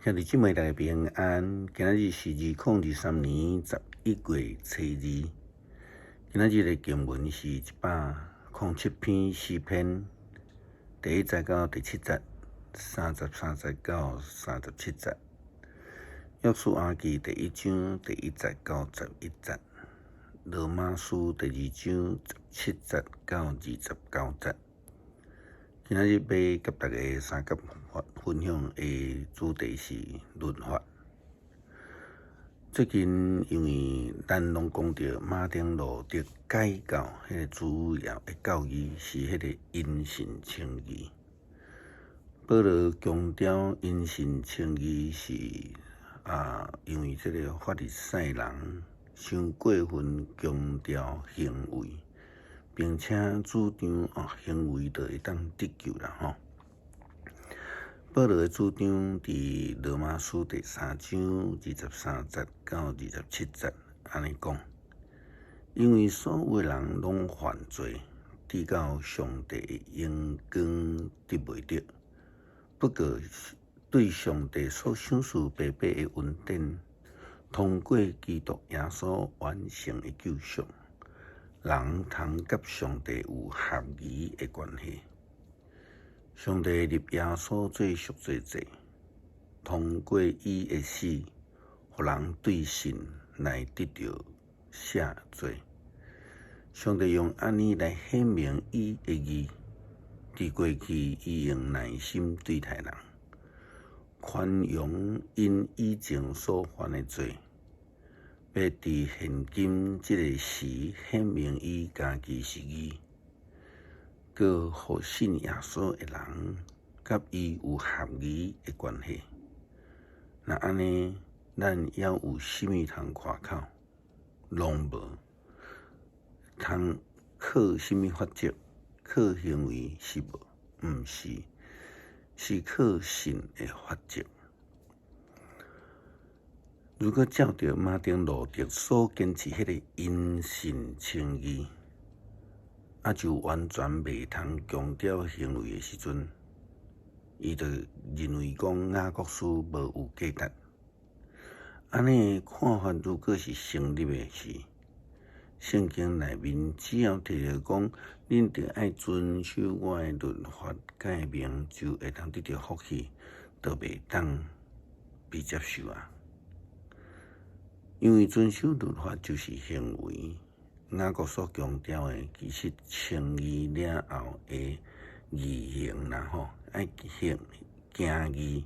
兄弟姊妹大家平安，今仔日是2023年11月初二。今仔日的經文是107篇詩篇第一節到第七節，33節到37節。約書亞記第一章第一節到11節，羅馬書第二章17節到29節。今仔日欲佮大家相佮分享的主題是律法。最近因為咱攏講著馬丁路德改教彼個主要的教義是彼個因信稱義。保羅強調因信稱義是啊，因為這個法利賽人傷過分強調行為，並且主張哦行為就會當得救啦吼。保羅的主張佇羅馬書第三章23節到27節按呢講，因為所有人攏犯罪，至到上帝的榮光得袂著。不過對上帝所賞賜白白的恩典，通過基督耶穌完成的救贖，人通佮上帝有合宜的關係。上帝立耶穌做贖罪祭，通過伊的死，予人對神來得著赦罪。上帝用按呢來顯明伊的義，佇過去伊用耐心對待人，寬容𪜶以前所犯的罪，欲佇現今這个時顯明伊家己是義，閣予信耶穌的人佮伊有合宜的關係。若按呢，咱猶有啥物通誇口？攏無。通靠啥物法則？靠行為是無？毋是，是靠信的法則。如果照著馬丁路德所堅持彼个因信稱義，啊就完全袂通強調行為的時陣，伊就認為講雅各書無有價值。按呢看法如果是成立的時，聖經內面只要提著講，恁著愛遵守我的律法誡命，就會當得著福氣，就袂當被接受啊。因為遵守律法就是行為，雅各所強調的其實稱義了後的義行啦吼，愛行行義。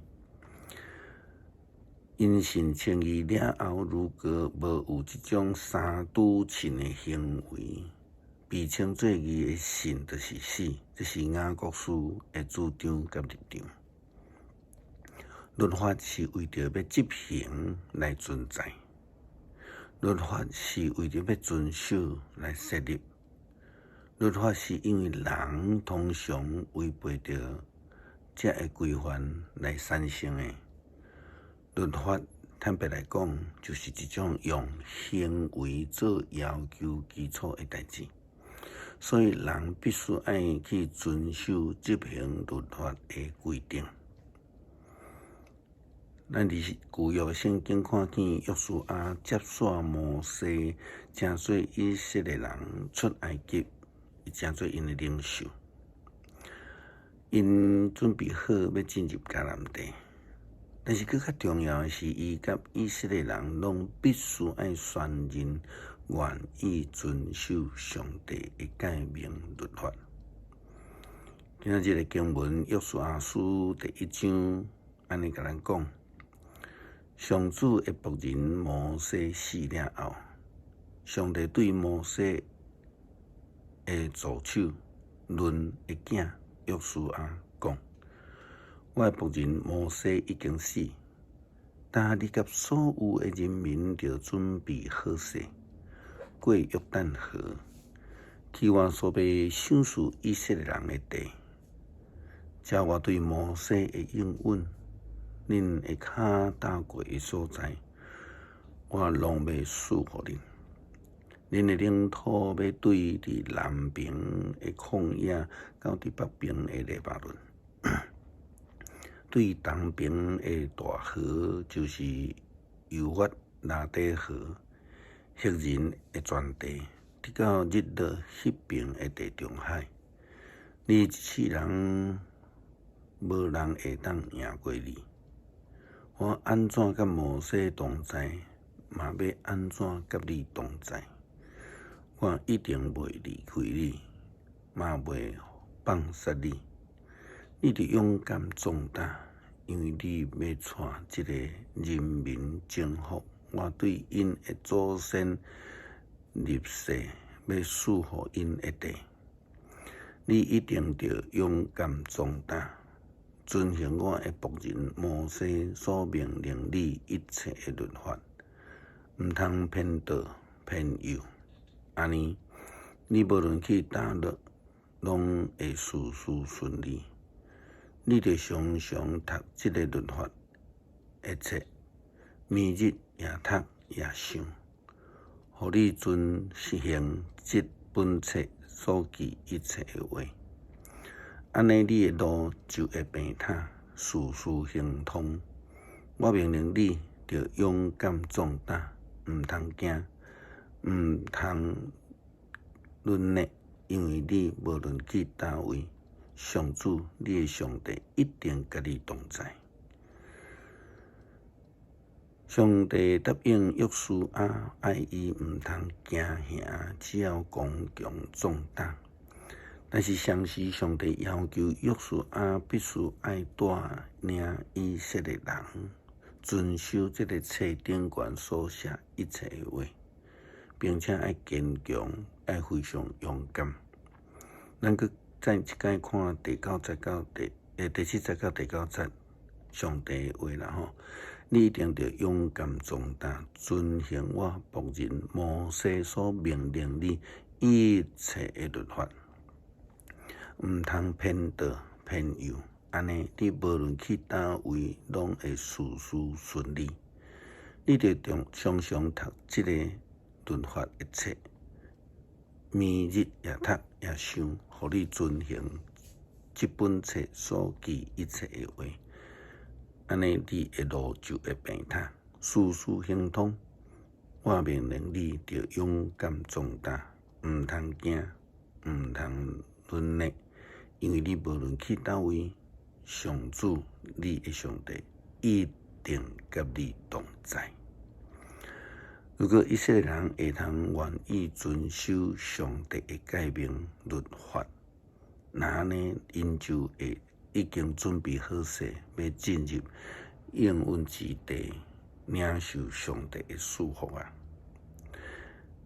因信稱義了後，如果無有這種三拄稱的行為，被稱做義的信就是死。這是雅各書的主張佮立場。律法是為著欲執行來存在，律法是為著欲遵守來設立。律法是因為人通常違背著這个規範來產生的。律法坦白來講，就是一種用行為做要求基礎的代誌，所以人必須愛去遵守執行律法的規定。咱佇舊約聖經看見約書亞接續摩西，成做以色列人出埃及，伊成做𪜶的領袖，𪜶準備好欲進入迦南地。但是，閣較重要的是，伊佮以色列人攏必須愛宣認願意遵守上帝的誡命律法。今仔日的經文，約書亞書第一章，按呢共咱講：上主的僕人摩西死了後，上帝對摩西的助手嫩的囝約書亞講：我的僕人摩西已經死，今你佮所有的人民著準備好勢，過約旦河，去我所欲賞賜以色列人的地。照我對摩西的應允，恁的跤踏過的所在，我攏欲賜予恁。恁的領土欲對佇南爿的曠野，到佇北爿的黎巴嫩。對東爿的大河，就是幼發拉底河，赫人的全地，直到日落彼爿的地中海。你一世人無人會當贏過你。我按怎佮摩西同在，嘛欲按怎佮你同在。我一定袂離開你，嘛袂放殺你。你著勇敢壯膽，因為你欲帶這个人民征服我對𪜶的祖先立誓欲賜予𪜶的地。你一定著勇敢壯膽，遵行我的僕人摩西所命令你一切的律法，毋通偏倒偏右。按呢，你無論去佗落，攏會事事順利。你著常常讀這个律法的冊，暝日也讀也想，予你遵行這本冊所記一切的話。按呢，你的路就會平坦，事事亨通。我命令你，著勇敢壯膽，毋通驚，毋通軟弱，因為你無論去佗位，上主你的上帝一定佮你同在。上帝答應約書亞，愛伊毋通驚嚇，只要剛強壯膽。但是同時，上帝要求約書亞必須愛帶領以色列人遵守這个冊頂懸所寫一切的話，並且愛堅強，愛非常勇敢。咱閣再一擺看第九節到第七節到第九節，上帝的話啦吼，你一定著勇敢壯膽，遵行我僕人摩西所命令你一切的律法，毋通偏倒偏右，按呢，你無論去佗位，攏會事事順利。你著常常讀這个律法的冊，暝日也讀也想，予你遵行這本冊所記一切的話，按呢，你的路就會平坦，事事亨通。我命令你，著勇敢壯膽，毋通驚，毋通軟弱，因為你無論去佗位，上主你的上帝一定佮你同在。如果以色列人會通願意遵守上帝的誡命律法，那按呢，𪜶就會已經準備好勢，欲進入應允之地，領受上帝的祝福啊！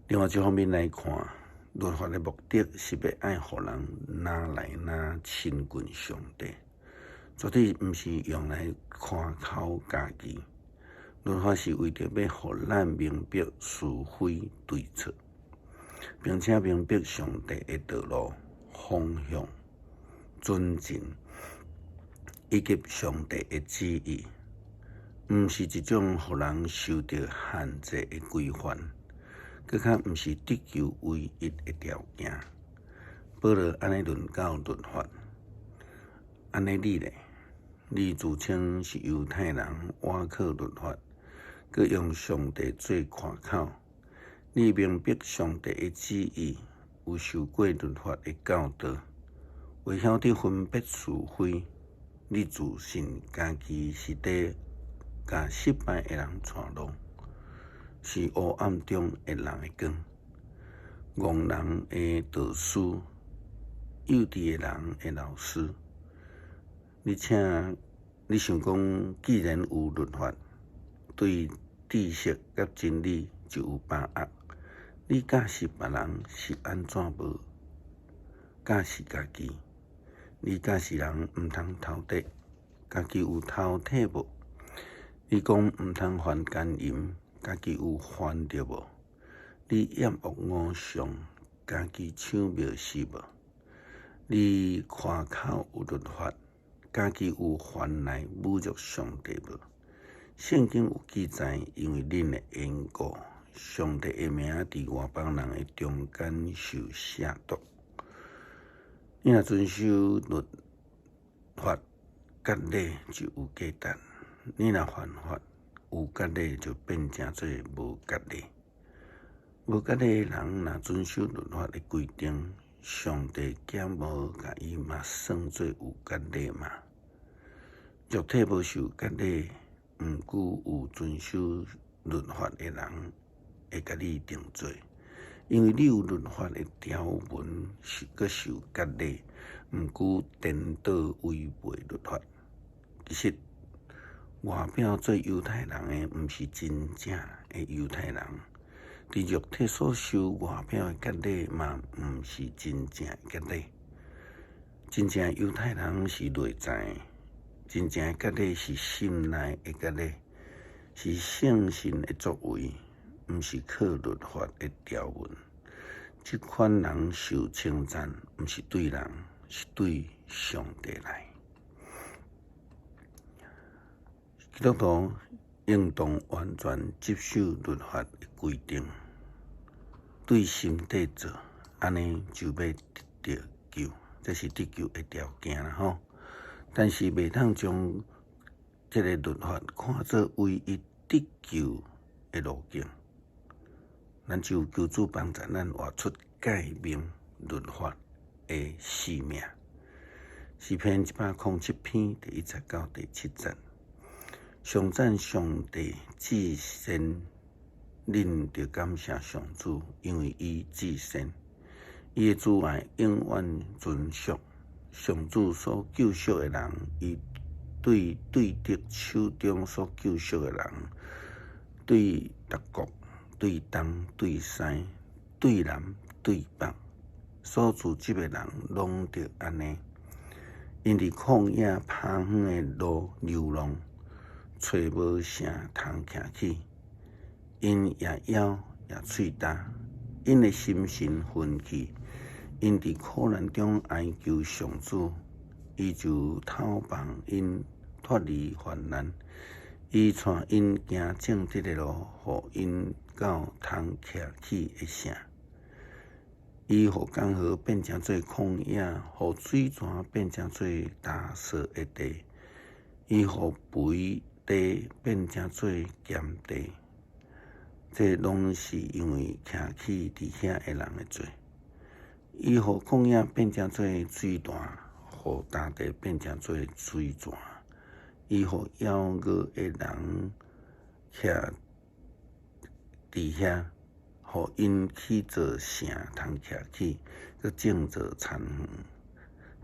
另外一方面來看，律法的目的是欲愛予人愈來愈親近上帝，絕對毋是用來看剾家己。律法是為著欲予咱明白是非對錯，並且明白上帝的道路、方向、準繩，以及上帝的旨意，毋是一種予人受著限制的規範，閣較毋是得救唯一的條件。保羅按呢論到律法，按呢你咧？你自稱是猶太人，倚靠律法，閣用上帝做誇口。你明白上帝的旨意，有受過律法的教導，會曉得分別是非。你自信家己是佇共失敗的人帶路，是黑暗中的人的光，戇人的導師，幼稚的人的老師。你請你想講，既然有律法，對知識佮真理就有把握。你教示別人是按怎無教示家己？你教示人毋通偷綴，家己有偷綴無？你講毋通犯姦淫，家己有犯著無？你厭惡偶像，家己搶廟璽無？你誇口有律法，家己有犯來侮辱上帝無？聖經有記載，因為恁的緣故，上帝的名佇外邦人的中間受褻瀆。你若遵守律法，割禮就有價值；你若犯法，有割禮就變成做無割禮。無割禮的人若遵守律法的規定，上帝敢無共伊嘛算做有割禮嗎？肉體無受割禮，毋過有遵守律法的人會共你定罪，因為你有律法的條文是閣受割禮，毋過顛倒違背律法。其實外表做猶太人的，毋是真正的猶太人。佇肉體所受外表的割禮，嘛毋是真正的割禮。真正的猶太人是內在的，真正的割禮是心內的割禮，是聖神的作為，毋是靠律法的條文。這款人受稱讚，毋是對人，是對上帝來。基督徒應當完全執守律法的規定，對心底做，按呢就欲得著救，這是得救的條件啦吼。但是袂當將這个律法看做唯一得救的路徑。咱只有求主幫助咱活出誡命律法的使命。詩篇107篇第1節到第7節。頌讚上帝至善，恁著感謝上主，因為伊至善，伊的慈愛永遠存續。上主所救贖的人，伊對對敵手中所救贖的人，對列國、對東、對西、對南、對北，所聚集的人，攏著按呢。𪜶佇曠野拍遠的路流浪，揣無城通徛起，𪜶掖腰掖喙焦，𪜶的心神昏去，𪜶佇苦難中哀求上主，伊就透放𪜶脫離患難，伊帶𪜶行正直的路，予𪜶到通徛起的城。伊予江河變成做曠野，予水泉變成做乾燥的地，伊予肥地變成做鹹地，這攏是因為徛起佇遐的人的罪。伊予曠野變成做水潭，予乾地變成做水泉。伊予枵餓的人徛佇遐，予𪜶起做城通徛起，閣種做田園，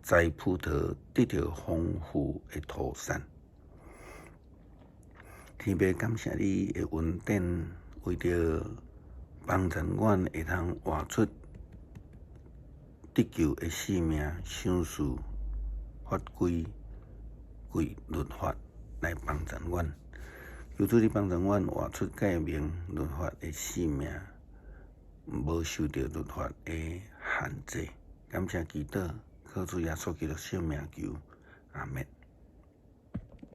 栽葡萄得著豐富的土產。天父感謝你的恩典，為著幫助阮會通活出得救的使命，賞賜法規規律法來幫助阮。求主你幫助阮活出誡命律法的使命，無受著律法的限制。感謝基督，靠主耶穌基督聖名求，阿們。